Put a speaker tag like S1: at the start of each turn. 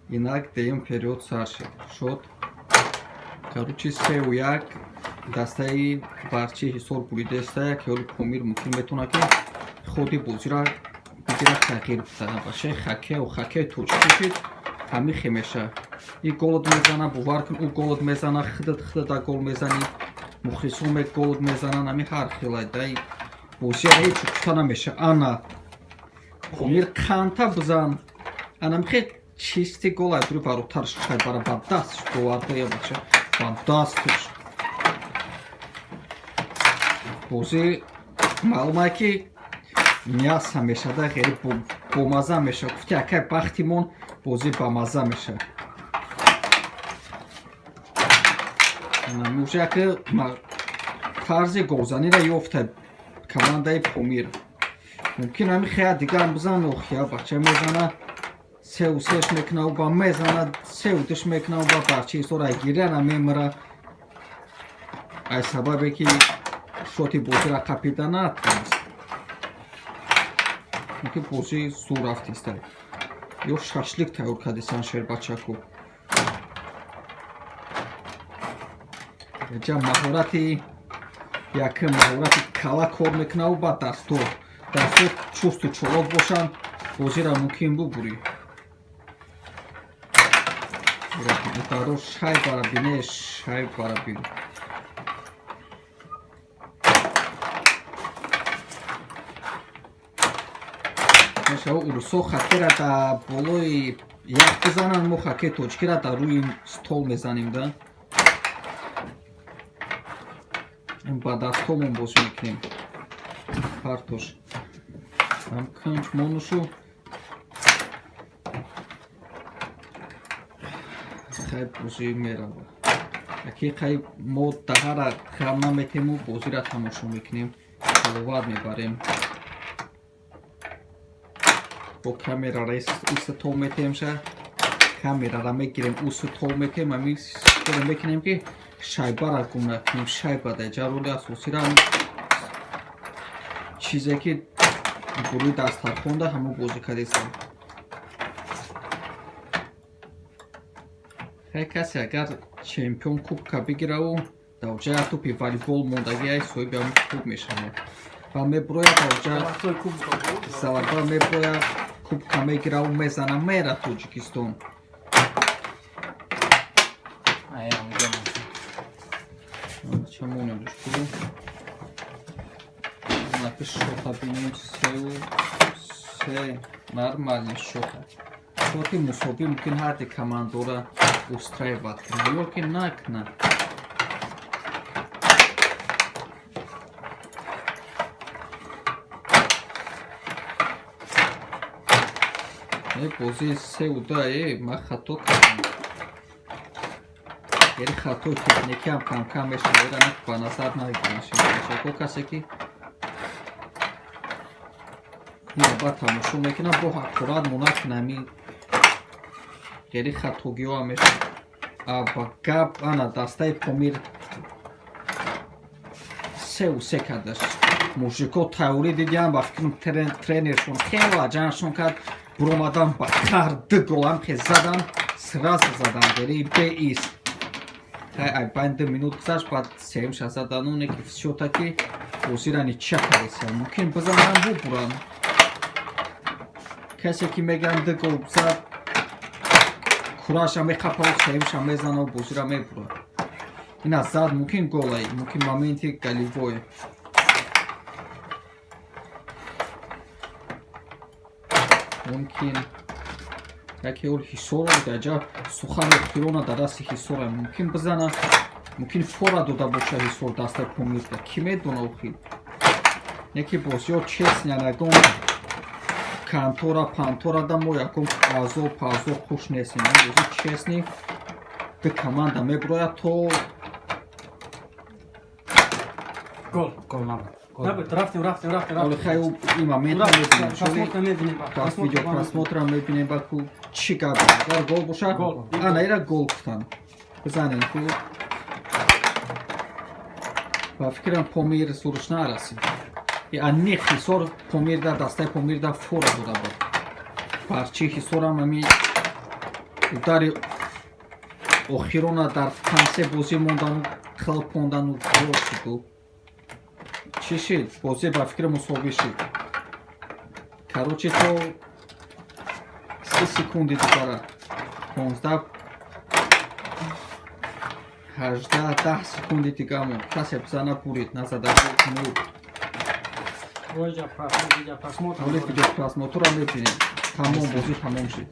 S1: Инак дуюм период сар шуд. Короче, 3-1 дастаи Барчи Ҳисор буридеста. Як ҳоли Помир мумкин метавонад, ки худи бозиро бигирад, тағйир бизанад. Бачаи хоккею хоккей тоҷикӣ шид, ҳамин хе меша. И голот мезана, бовар кун, ӯ голот мезана, худат худата гол мезанӣ, мухлисон голот мезананд, ҳамин ҳар хелай дай бозия ҳеҷ гуфта намеша. Ана Помир қанта бизан, анамхе чисти гол аз рӯи варотарш шайбара ба дастш боварда, я бача, ба дастш. Бозӣ маълум ки мяса мешада, хеле бомаза меша. Гуфти акай бахтимон, бозӣ бамаза меша. Уже яке тарзи голзаниро ёфта командаи Помир. Мумкин ҳами хея дигарам бизан. Охия, бача мезана, сеу сеш мекунаву ба мезана, сеу душ мекунаву ба Барчи Ҳисора гиряна мемира, аз сабабе ки шоти бозиро қапида натавонист. Мумкин бозӣ зур рафтиста ё шашлик тайёр кардисан шербачаку. Ҷа маҳорати якм, маҳорати кала кор мекунаву ба дасто, дасто чусту чолок бошанд, бозиро мумкин бубурӣ. Даро шайбара бине, шайбара бин. Мешава, урусо хоккейра дар болои ях бизананд, мо хоккей тоҷикиро дар рӯи стол мезанем, да ба дастҳомон бозӣ мекунем. Партош ҳам кунҷ монушу хай бозӣ мерава. Яки хай мо даҳара хам наметему, бозиро тамошо мекунем, ҳаловат мебарем. Бо камерара иста тов метемша, камерара мегирем, усу тов метем, ами коре мекунем, ки шайбара гум накунем. Шайба дар ҷа роли асосиро, чизе ки гурӯҳи дастархонда ҳамон бозӣ кардесам. Хай, касе агар чемпион кубка бигираву дар оҷа як тӯпи волейбол мондагӣ, ай соҳиби ҳамон куб мешавад ва меброяд дар оҷа залаба, меброяд, кубка мегираву мезана, мера Тоҷикистон.
S2: Ай, ам
S1: Чамонем душку. Напиш шота бинем, 3-3, нормальный шота. Шоти мусобӣ мумкин ҳарди командора устраивать кунад ё ки накунад. Э, бозии сеу да, э, ман хато кардам. Яъне хатои техникӣ ҳам камкам мешавад, ира ба назар нагирем. Касе ки ба тамошо мекунад, бо ҳақорат монакунад, ҳамин хеле хатогиҳо ҳам мешавад. Ба гап, ана дастаи Помир 3-3 кардаш. Мужико тайёрӣ дидиам, ба фикрам, тренершон хеле аҷаншон кард, буромадан ба қаҳр, ду голам хе задан, сразу задан, вери беист. Хай, ай байн 2 минут гузашт, баъд сеюмша задан, оне ки всё-таки бозира ничья кардесиям. Мумкин бизанам, бубуранд. Касе ки мегӯянд ду гол зад, кураша меқапав, сеюмша мезанав, бозира мебурад. Ина зад, мумкин голай, мумкин моменти голевой. Мумкин яке ол Ҳисоро даҷа сухани хирона дар дасти Ҳисора, мумкин бизана, мумкин фора дода боша Ҳисор дастаи Помирда, ки медона охир. Яке бозиҳо честный, ягон контора пантора да мо ягон азо пазо хуш нестем. Бози честный, ду команда мебурояд то
S3: Гол.
S2: Гол набуд. Гол.
S3: Набуд. Рафтем, рафтем, рафтем,
S1: Оли
S3: рафтем.
S1: хай ин момент мебинем.
S3: Просмотр мебинем.
S1: Видео просмотра мебинем, ба ку чӣ гап, агар гол боша.
S3: Гол.
S1: Ана ира гол гуфтан, бизанем ку. Ба фикрам, Помир суруш нарасид. Аниқ Ҳисор Помирда, дастаи Помирда фора дода буд. Барчи Ҳисорам ами Удари охирона дар конце бозӣ мондану хелпондану гол шуду. Чӣ шид? Бозӣ, ба фикри, мусовӣ шид. Короче, то 30 секунди дигара, 15, 18, 10 секунди дига мон. Касе бизана, бурид, назада, мурд.
S3: Оиҷа просмотр, видео просмотр.
S1: Ҳоли видео просмотрро мебинем. Тамом, бозӣ тамом шид.